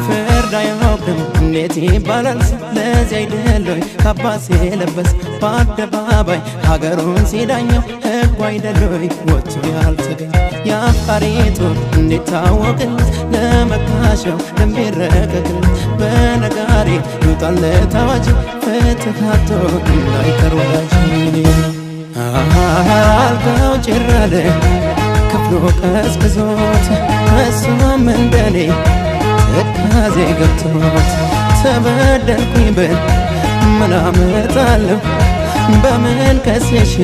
ፍርድ አያውቅም እንዴት ይባላል? ለዚህ አይደል ወይ ካባ የለበስ በአደባባይ ሀገሩን ሲዳኘው ሕጉ አይደል ወይ ወጥቶ ያልተገኘ የአፍቃሪቱ እንዲታወቅለት ለመካሸው ደንብ ይረቀቅለት በነጋሪ ይውጣለት አዋጅ ፍትህ አጥቶ እንዳይቀር ወዳጅ። አልጋው ጭር አለ፣ ክፍሉ ቀዝቅዞት፣ እሱም እንደኔ ትካዜ ገብቶት፣ ተበደልኩኝ ብል ምን አመጣለሁ? በምን ከስሼ?